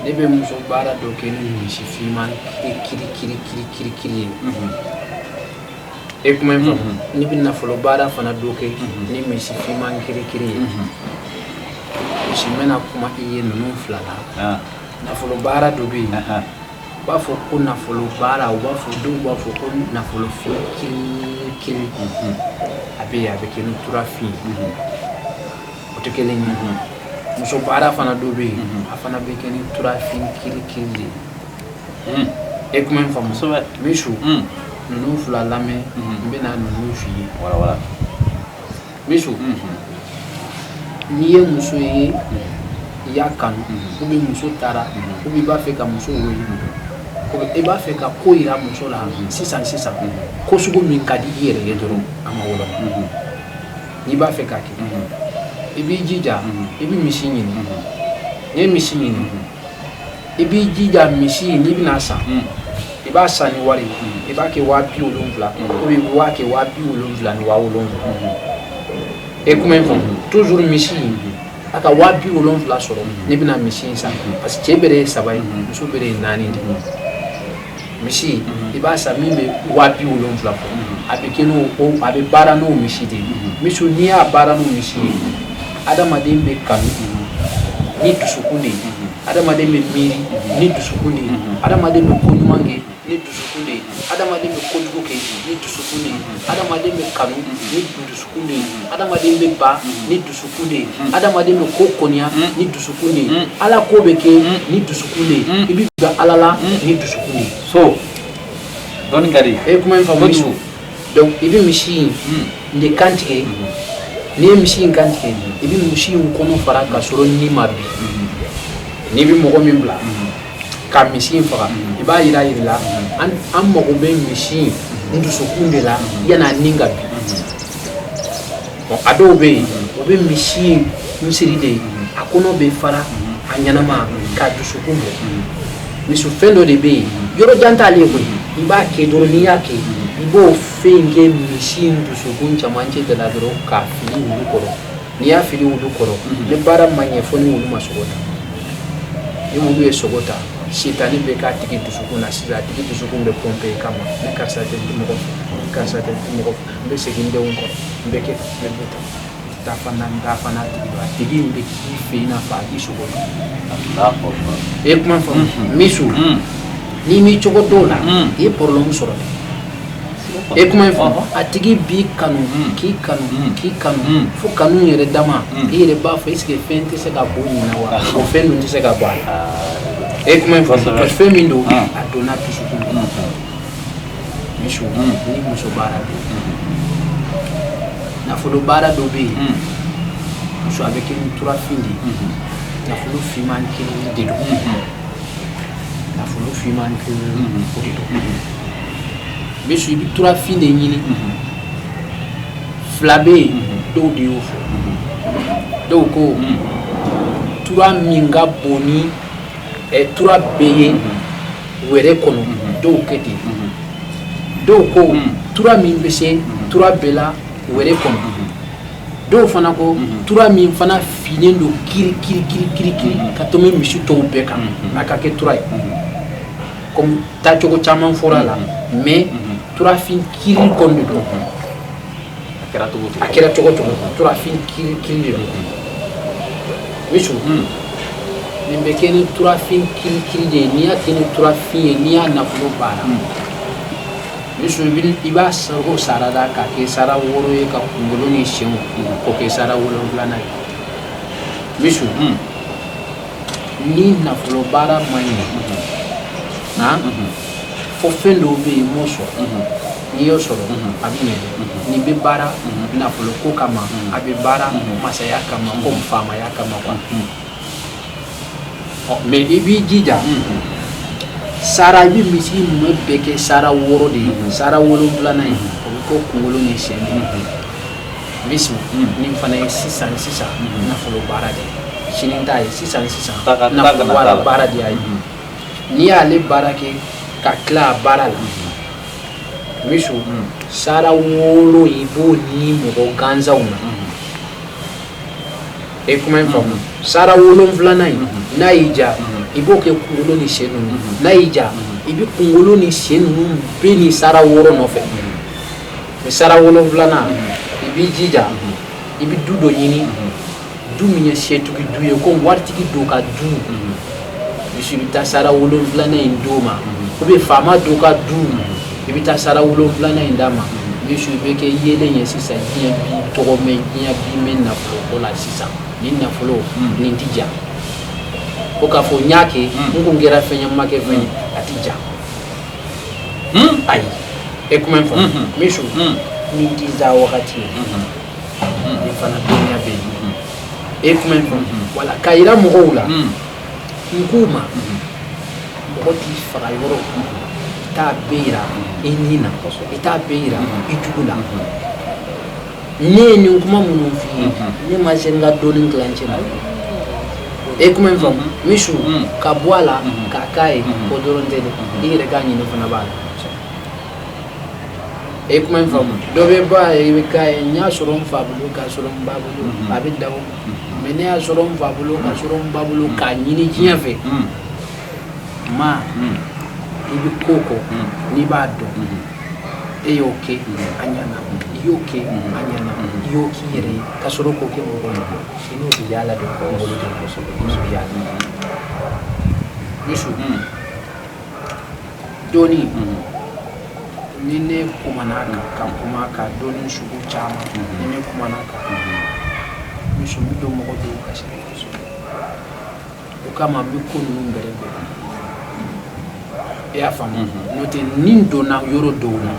Ne bɛ muso baara dɔ kɛ ni misi finman kiri kiri kiri kiri kiri ye. E kuma in faamu? Ne bɛ nafolo baara fana dɔ kɛ ni misi finman kiri kiri ye. Misi, n bɛna kuma i ye ninnu fila la. Nafolo baara dɔ bɛ yen, u b'a fɔ ko nafolo baara, u b'a fɔ, dɔw b'a fɔ ko nafolo fin kiri kiri. A bɛ yen, a bɛ kɛ ni turafin ye, o tɛ kelen ye. Muso baara fana dɔ bɛ yen, a fana bɛ kɛ ni turafin kiri kiri de ye. E kuma in faamu? Kosɛbɛ. Misu, ninnu fila lamɛn, n bɛna ninnu f'i ye. Wala wala. Misu, n'i ye muso ye, i y'a kanu, ou bien muso taara, ou bien i b'a fɛ ka muso wele, ou bien i b'a fɛ ka ko yira muso la sisan sisan, ko sugu min ka di i yɛrɛ ye dɔrɔn, a ma woloma, n'i b'a fɛ k'a kɛ, i b'i jija, i bɛ misi ɲini. N'i ye misi ɲini, i b'i jija, misi n'i bɛna san, i b'a san ni wari ye, i b'a kɛ 70 000, ou bien i b'a kɛ 77 ni 7.000. E kuma in faamu? Toujours misi a ka 70 000 sɔrɔ ne bɛna misi in san, parce que cɛ bɛrɛ ye saba ye, muso bɛrɛ ye naani de. Misi, i b'a san min bɛ 70 000 fɔ, a bɛ kɛ n'o, a bɛ baara n'o misi de ye. Misi, n'i y'a baara n'o misi ye, adamaden bɛ kanu ni dusukun de ye, adamaden bɛ miiri ni dusukun de ye, adamaden bɛ ko ɲuman kɛ ni dusukun de ye, adamaden bɛ kojugu kɛ ni dusukun de ye, adamaden bɛ kanu ni dusukun de ye, adamaden bɛ ba ni dusukun de ye, adamaden bɛ ko kɔniya ni dusukun de ye, ala ko bɛ kɛ ni dusukun de ye, i bɛ bila ala la ni dusukun de ye. So dɔɔni ka di. E ye kuma in faamu? Kojugu. Donc i bɛ misi in de kan tigɛ. N'i ye misi in kan tigɛ, i bɛ misi in kɔnɔ fara ka sɔrɔ ni ma bi. N'i bɛ mɔgɔ min bila ka misi in faga, i b'a yira yira la, an mago bɛ misi in dusukun de la yan'a ni ka bi. Bon, a dɔw bɛ yen, u bɛ misi in siri de, a kɔnɔ bɛ fara a ɲɛnama k'a dusukun bɔ. Misi fɛn dɔ de bɛ yen, yɔrɔ jan t'ale ye koyi. I b'a kɛ dɔrɔn, n'i y'a kɛ, i b'o fɛn in kɛ misi in dusukun cɛmancɛ de la dɔrɔn, k'a fili wulu kɔrɔ. N'i y'a fili wulu kɔrɔ, ni baara ma ɲɛ, fo ni wulu ma sogo ta. Ni wulu ye sogo ta, sitani bɛ k'a tigi dusukun na sisan. A tigi dusukun bɛ pɔnpe i kama: ne karisa tɛ di mɔgɔ fɛ, ne karisa tɛ di mɔgɔ fɛ, n bɛ segin n denw kɔrɔ, n bɛ kɛ tan, n bɛ bɔ tan, n tɛ taa fana, n t'a fana tigi dɔn. A tigi in bɛ k'i fɛ i n'a fɔ a k'i sogo dun. Allahu akbar. I ye kuma faamu? Misu, n'i m'i cogo dɔw la, i ye problème sɔrɔ dɛ. E kuma in faamu? A tigi b'i kanu, k'i kanu, k'i kanu, fo kanu yɛrɛ dama, i yɛrɛ b'a fɔ: est ce que fɛn tɛ se ka bɔ nin na wa? O fɛn dun tɛ se ka bɔ a la. E kuma in faamu? Kosɛbɛ. Parce que fɛn min don, a donna dusukun na. Misu, ni muso baara don, nafolo baara dɔ bɛ yen, muso, a bɛ kɛ ni turafin de ye. Nafolo finman kelen de don, nafolo finman kelen o de don. Misu, i bɛ turafin de ɲini. Fila bɛ yen, dɔw de y'o fɔ. Dɔw ko tura min ka bon ni tura bɛɛ ye wɛrɛ kɔnɔ, dɔw kɛ ten. Dɔw ko tura min bɛ se tura bɛɛ la wɛrɛ kɔnɔ. Dɔw fana ko tura min fana finnen don kiri kiri kiri kiri kiri ka tɛmɛ misi tɔw bɛɛ kan, a ka kɛ tura ye. Comme taacogo caman fɔra a la, mais turafin kiri kɔni de don. A kɛra cogo cogo. A kɛra cogo cogo, turafin kiri kiri de don. Misu, nin bɛ kɛ ni turafin kiri kiri de ye. N'i y'a kɛ ni turafin ye, n'i y'a nafolo baara, misu, i b'a saro sarada k'a kɛ sara 6 ye, ka kunkolo ni senw k'o kɛ sara 7nan ye. Misu, ni nafolo baara ma ɲɛ, han, fo fɛn dɔw bɛ yen, i m'o sɔrɔ. N'i y'o sɔrɔ, a bɛ ɲɛ dɛ. Nin bɛ baara nafolo ko kama, a bɛ baara masaya kama, komi faamaya kama quoi. Ɔ, mais i b'i jija, sara, i bɛ misi ninnu bɛɛ kɛ sara 6 de ye. Sara 7nan ye, o bɛ kɛ kunkolo ni sen de ye. Misi, nin fana ye sisan sisan nafolo baara de ye. Sini ta ye sisan sisan Ta nafolo kana baara t'a la. Baara de y'a ye. N'i y'ale baara kɛ ka tila a baara la, misu, sara wolo, i b'o ni mɔgɔ gansanw na. E kuma in faamu? Sara 7nan in, n'a y'i diya, i I b'o kɛ kunkolo ni sen ninnu. N'a y'i diya, i bɛ kunkolo ni sen ninnu bɛɛ ni sara 6 nɔfɛ. Mais sara wolonfilanan, i b'i jija, i bɛ du dɔ ɲini, du min ye setigi du ye, ko waritigi dɔ ka du. Misi, i bɛ taa sara wolonfilanan in d'o ma, ou bien faama dɔ ka du, i bɛ taa sara wolonfilanan in d'a ma. Misi, i bɛ kɛ yeelen ye sisan. Diɲɛ b'i tɔgɔ mɛn, diɲɛ b'i mɛn nafolo ko la sisan. Nin nafolo nin ti ja ko k'a fɔ n y'a kɛ, n kun kɛra fɛn ye, n ma kɛ fɛn ye, a ti ja. Ayi, e kuma in faamu. Misu, nin ti za wagati ye, nin fana dɔnniya bɛ yen. E kuma in faamu. Wala k'a yira mɔgɔw la, n k'u ma, mɔgɔ t'i faga yɔrɔ, i t'a bɛɛ yira i ni na, i t'a bɛɛ yira i jugu la. Ne ye nin kuma minnu f'i ye, ne ma se n ka dɔnni tilancɛ ma. E kuma in faamu. Misu, ka bɔ a la k'a k'a ye, o dɔrɔn tɛ dɛ, i yɛrɛ k'a ɲini fana b'a la. E kuma in faamu. Dɔ bɛ bɔ a ye, i bɛ k'a ye, n y'a sɔrɔ n fa bolo, k'a sɔrɔ n ba bolo, a bɛ dan o ma. Mais ne y'a sɔrɔ n fa bolo, k'a sɔrɔ n ba bolo, k'a ɲini diɲɛ fɛ. Ma i bɛ ko o ko, n'i b'a dɔn, e y'o kɛ a ɲɛna, i y'o kɛ a ɲɛna, i y'o k'i yɛrɛ ye ka sɔrɔ k'o kɛ mɔgɔ ye, i n'o bɛ yaala de kunkolo de la, i n'o bɛ yaala. Misu, dɔɔni ni ne kumana a kan, ka kuma ka dɔɔni sugu caman, ni ne kumana a kan, misu, n bɛ don mɔgɔ dɔw gasi. O kama n bɛ ko ninnu bɛrɛ bɛn, i y'a faamu. N'o tɛ, ni n donna yɔrɔ dɔw la,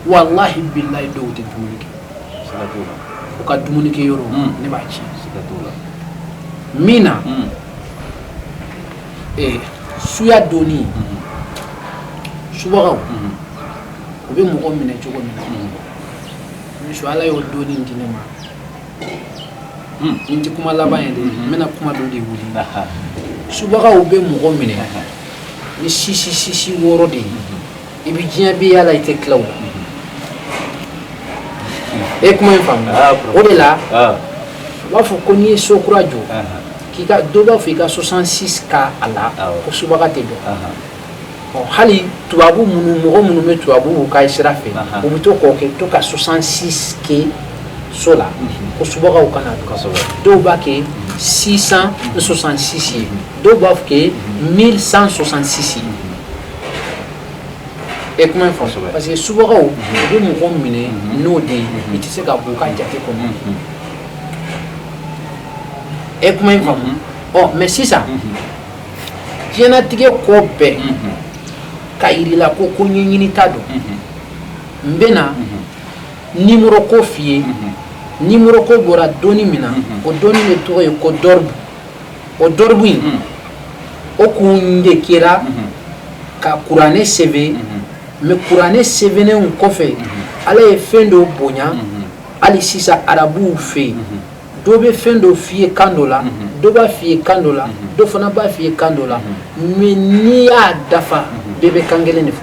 walahi bilahi, dɔw tɛ dumuni kɛ. Siga t'o la. U ka dumuni kɛ yɔrɔ, ne b'a tiɲɛ. Siga t'o la. Min na, suya donni, subagaw u bɛ mɔgɔ minɛ cogo min na, misu, Ala y'o donni di ne ma. Nin tɛ kuma laban ye dɛ, n bɛna kuma dɔ de wuli. Subagaw bɛ mɔgɔ minɛ ni sisi sisi 6 de ye. I bɛ diɲɛ bɛ yaala, i tɛ tila o la. E kuma in faamu. O de la u b'a fɔ ko n'i ye so kura jɔ, k'i ka dɔ b'a fɔ i ka 66 k'a la, ko subaga tɛ dɔn. Ɔ, hali tubabu minnu, mɔgɔ minnu bɛ tubabuw ka sira fɛ, u bɛ to k'o kɛ, to ka 66 kɛ so la, ko subagaw kana dɔn. Dɔw b'a kɛ 666 ye, dɔw b'a kɛ 1166 ye. E kuma in faamu. Parce que subagaw, u bɛ mɔgɔ minɛ n'o de ye, i tɛ se ka bɔ u ka jate kɔnɔ. E kuma in faamu. Ɔ, mais sisan, diɲɛlatigɛ ko bɛɛ ka yir'i la ko ko ɲɛɲini ta don. N bɛna nimoro ko f'i ye. Nimoro ko bɔra dɔnni min na, o dɔnni de tɔgɔ ye ko dɔribu. O dɔribu in, o kun de kɛra ka kuranɛ sɛbɛn. Mais kuranɛ sɛbɛnnen kɔfɛ, Ala ye fɛn dɔ bonya. Hali sisan, arabuw fɛ yen, dɔ bɛ fɛn dɔ f'i ye kan dɔ la, dɔ b'a f'i ye kan dɔ la, dɔ fana b'a f'i ye kan dɔ la. Mais n'i y'a dafa, bɛɛ bɛ kan kelen de fɔ.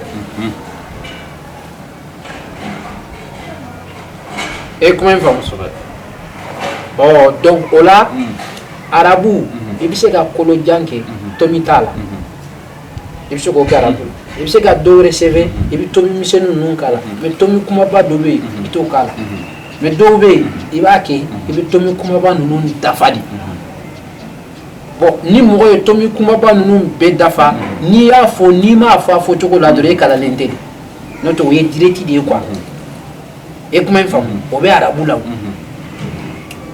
E kuma in faamu. Ɔ, donc o la, arabu, i bɛ se ka kolojan kɛ, tomi t'a la, i bɛ se k'o kɛ arabu. I bɛ se ka dɔ wɛrɛ sɛbɛn, i bɛ tomi misɛnnin ninnu k'a la. Mais tomi kumaba dɔ bɛ yen, i t'o k'a la. Mais dɔw bɛ yen, i b'a kɛ, i bɛ tomi kumaba ninnu dafa de. Bon, ni mɔgɔ ye tomi kumaba ninnu bɛɛ dafa, n'i y'a fɔ, n'i m'a fɔ a fɔcogo la dɔrɔn, e kalanlen tɛ de. N'o tɛ, o ye direct de ye quoi. E kuma in faamu. O bɛ arabu la o.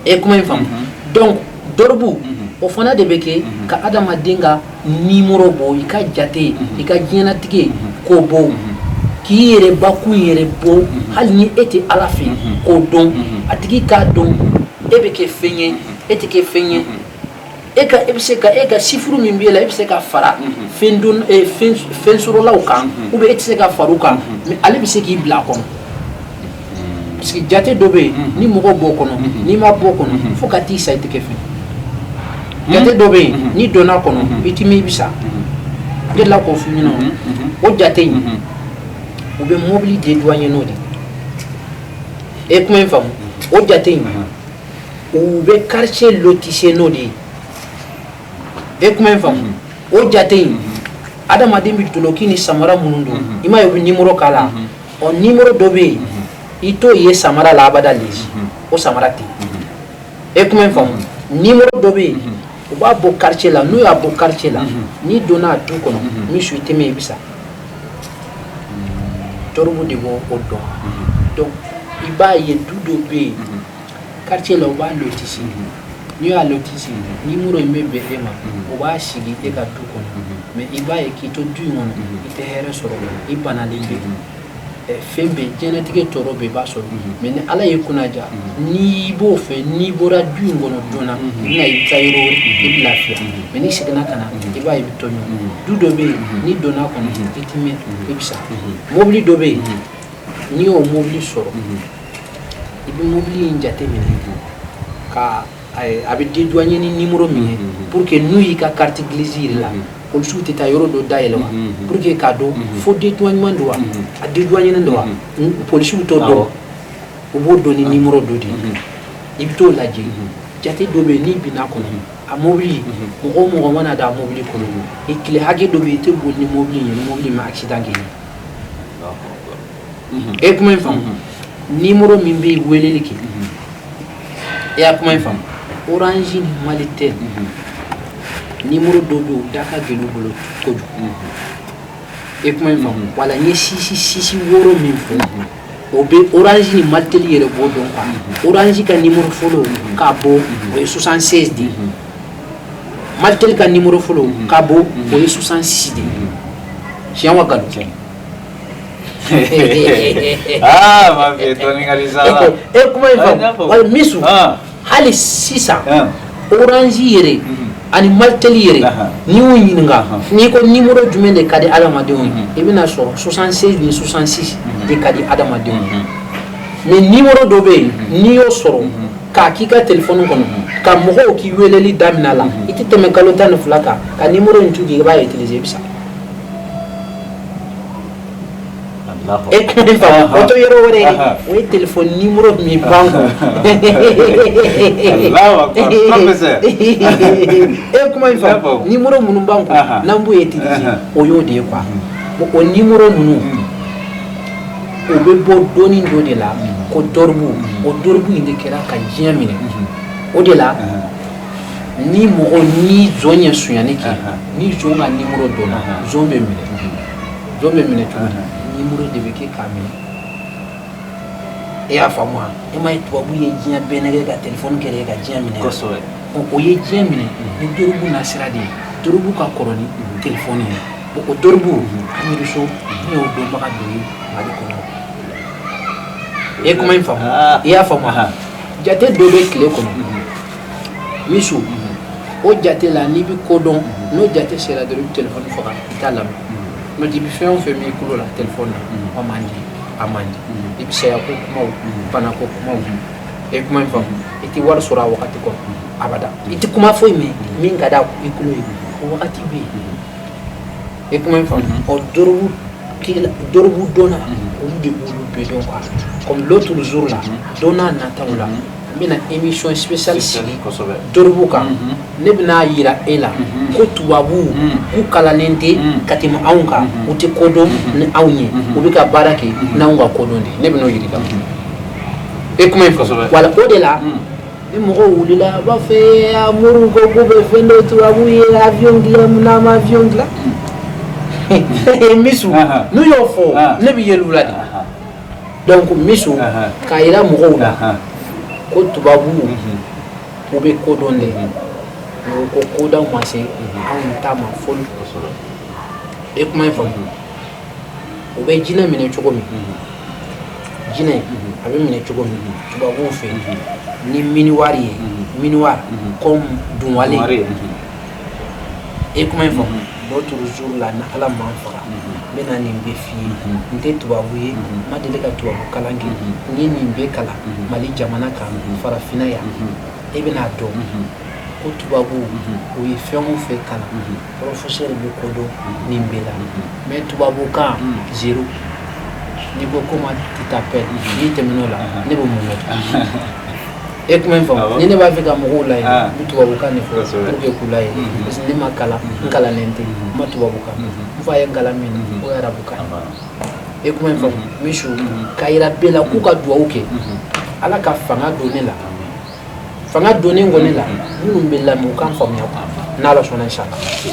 E kuma in faamu. Donc dɔribu, o fana de bɛ kɛ ka adamaden ka nimoro bɔ, i ka jate, i ka diɲɛlatigɛ k'o bɔ, k'i yɛrɛ bakun yɛrɛ bɔ, hali ni e tɛ Ala fɛ, k'o dɔn. A tigi k'a dɔn e bɛ kɛ fɛn ye, e tɛ kɛ fɛn ye. E ka, e bɛ se ka, e ka sifuru min b'e la, e bɛ se ka fara fɛn don fɛn fɛn sɔrɔlaw kan, ou bien e tɛ se ka fara u kan. Mais ale bɛ se k'i bila a kɔnɔ, parce que jate dɔ bɛ yen, ni mɔgɔ b'o kɔnɔ, n'i ma b'o kɔnɔ, fo ka t'i sa, i tɛ kɛ fɛn. Jate dɔ bɛ yen, n'i donna kɔnɔ, i ti min, i bɛ sa. N delila k'o f'i ɲɛna. O jate in, u bɛ mobili dédouaner n'o de ye. E kuma in faamu. O jate in, u bɛ quartier lotissé n'o de ye. E kuma in faamu. O jate in, adamaden bɛ doloki ni samara minnu don, i m'a ye, u bɛ nimoro k'a la. Ɔ, nimoro dɔ bɛ yen, i t'o ye samara la abada. Lezi o samara tɛ yen. E kuma in faamu? Nimoro dɔ bɛ yen, u b'a bɔ quartier la. N'u y'a bɔ quartier la, n'i donna a du kɔnɔ, min su i tɛmɛ, i bɛ sa. Tɔrɔbu de b'o o dɔn. Donc i b'a ye, du dɔ bɛ yen quartier la, u b'a lotisi. N'i y'a lotisi, nimoro in bɛ bɛn e ma, o b'a sigi e ka du kɔnɔ. Mais i b'a ye k'i to du in kɔnɔ, i tɛ hɛrɛ sɔrɔ, i banalen bɛ yen, fɛn bɛɛ, diɲɛlatigɛ tɔɔrɔ bɛɛ i b'a sɔrɔ. Mais ni Ala y'i kunnaja, n'i b'o fɛ, n'i bɔra du in kɔnɔ joona, i bɛna, i bɛ taa yɔrɔ wɛrɛ, i bɛ lafiya. Mais n'i seginna ka na, i b'a ye i bɛ tɔɲɔ. Du dɔ bɛ yen, n'i donna a kɔnɔ, i tɛ mɛn, i bɛ sa. Mobili dɔ bɛ yen, n'i y'o mobili sɔrɔ, i bɛ mobili in jate minɛ ka a bɛ dédouaner ni numéro min ye, pour que n'u y'i ka carte grise yir'i la, polisiw tɛ taa yɔrɔ dɔ dayɛlɛ wa, pour que k'a dɔn fo dédouanement don wa, a dédouané don wa, polisiw t'o dɔn. U b'o dɔn ni numéro dɔ de ye. I bɛ t'o lajɛ. Jate dɔ bɛ yen, n'i binna kɔnɔ, a mobili, mɔgɔ o mɔgɔ mana don a mobili kɔnɔ, i tile hakɛ dɔ bɛ yen, i tɛ boli ni mobili in ye ni mobili ma accident kɛ. E kuma in faamu? Numéro min bɛ yen, weleli kɛ. E y'a kuma in faamu? Orange ni Malitel, numéro dɔ bɛ yen, o da ka gɛlɛn u bolo kojugu. E kuma in faamu? Wala n ye six six 6 min fɔ, o bɛ Orange ni Malitel yɛrɛ b'o dɔn quoi. Orange ka numéro fɔlɔ k'a bɔ, o ye 76 de ye. Malitel ka numéro fɔlɔ k'a bɔ, o ye 66 de ye. Tiɲɛ wa nkalon? Ah, ma fille, dɔɔni ka di sa la. E kuma in faamu? Wala misu, hali sisan, Orange yɛrɛ ani Malitel yɛrɛ, n'i y'u ɲininka, n'i ko numéro jumɛn de ka di adamadenw ye, i bɛna sɔrɔ 76 ni 66 de ka di adamadenw ye. Mais numéro dɔ bɛ yen, n'i y'o sɔrɔ k'a k'i ka téléphone kɔnɔ, ka mɔgɔw k'i weleli daminɛ a la, i tɛ tɛmɛ kalo 12 kan, ka numéro in tu k'i b'a utiliser, i bɛ sa. E kuma in faamu? O tɛ yɔrɔ wɛrɛ ye, o ye téléphone numéro min b'an kun. E kuma in faamu? Numéro minnu b'an kun n'an b'o utiliser, o y'o de ye quoi. Bon, o numéro ninnu, o bɛ bɔ dɔnni dɔ de la ko dɔribu. O dɔribu in de kɛra ka diɲɛ minɛ. O de la, ni mɔgɔ ni zon ye sonyani kɛ, ni zon ka numéro dɔnna, zon bɛ minɛ. Zon bɛ minɛ cogo di? Numéro de bɛ kɛ k'a minɛ. E y'a faamu wa? E ma ye, tubabu ye diɲɛ bɛɛ nɛgɛ ka téléphone kɛ ka diɲɛ minɛ. O ye diɲɛ minɛ ni dɔribu nasira de ye. Dɔribu ka kɔrɔ ni téléphone ye. O dɔribu, Amidu So, ne y'o dɔnbaga dɔ ye Mali kɔnɔ. E ye kuma in faamu? I y'a faamu? Jate dɔ bɛ tile kɔnɔ, misu, o jate la, n'i bɛ ko dɔn, n'o jate sera dɔrɔn, i bɛ téléphone faga, i t'a lamɛn. N'o tɛ, i bɛ fɛn o fɛn mɛn i tulo la téléphone na, o man di, a man di. I bɛ saya ko kumaw, bana ko kumaw. E ye kuma in faamu? I tɛ wari sɔrɔ a wagati kɔnɔ abada. I tɛ kuma foyi mɛn min ka di i tulo ye, o wagati bɛ yen. E kuma in faamu? Ɔ, dɔrɔgu dɔrɔgu dɔnna, olu de b'olu bɛɛ dɔn quoi. Comme l'autre jour la, don n'a nataw la, n bɛna émission spéciale sigi dɔrɔgu kan. Ne bɛna yira e la ko tubabuw k'u kalannen tɛ ka tɛmɛ anw kan, u tɛ ko dɔn ni anw ye, u bɛ ka baara kɛ n'anw ka kodɔn de ye. Ne bɛn'o yir'i la. E kuma in faamu? Wala, o de la, ni mɔgɔw wulila a b'a fɔ a moriw ko k'u bɛ fɛn dɔ, tubabu ye avion dilan, mun n'a ma avion dilan. Misu, n'u y'o fɔ, ne bɛ yɛlɛ u la de. Donc misu, k'a yira mɔgɔw la ko tubabu u bɛ ko dɔn dɛ, u ko kodɔn ma se anw ta ma fɔlɔ. E kuma in faamu? U bɛ jinɛ minɛ cogo min, jinɛ a bɛ minɛ cogo min tubabuw fɛ ni miniwari ye, miniwari comme dunwale. E kuma in faamu? L'autre jour la, ni Ala m'an faga, n bɛna nin bɛɛ f'i ye. N tɛ tubabu ye, n ma deli ka tubabu kalan kɛ. N ye nin bɛɛ kalan Mali jamana kan, farafinna yan. E bɛna dɔn ko tubabu u ye fɛn o fɛn kalan, professeur bɛ ko dɔn nin bɛɛ la. Mais tubabukan zéro. N'i ko comment tu t'appelles, n'i tɛmɛn'o la, ne bɛ mun kɛ? E kuma in faamu? Ni ne b'a fɛ ka mɔgɔw layɛlɛ, n bɛ tubabukan de fɔ pour que k'u layɛlɛ, parce que ne ma kalan, n kalannen tɛ, n ma tubabukan, n fa ye n kalan min na, o ye arabukan ye. E kuma in faamu? Misu, k'a yira bɛɛ la k'u ka duwawu kɛ, Ala ka fanga don ne la. Fanga donnen kɔ ne la, minnu bɛ lamɛn, u k'an faamuya, n'Ala sɔnna, inshallah.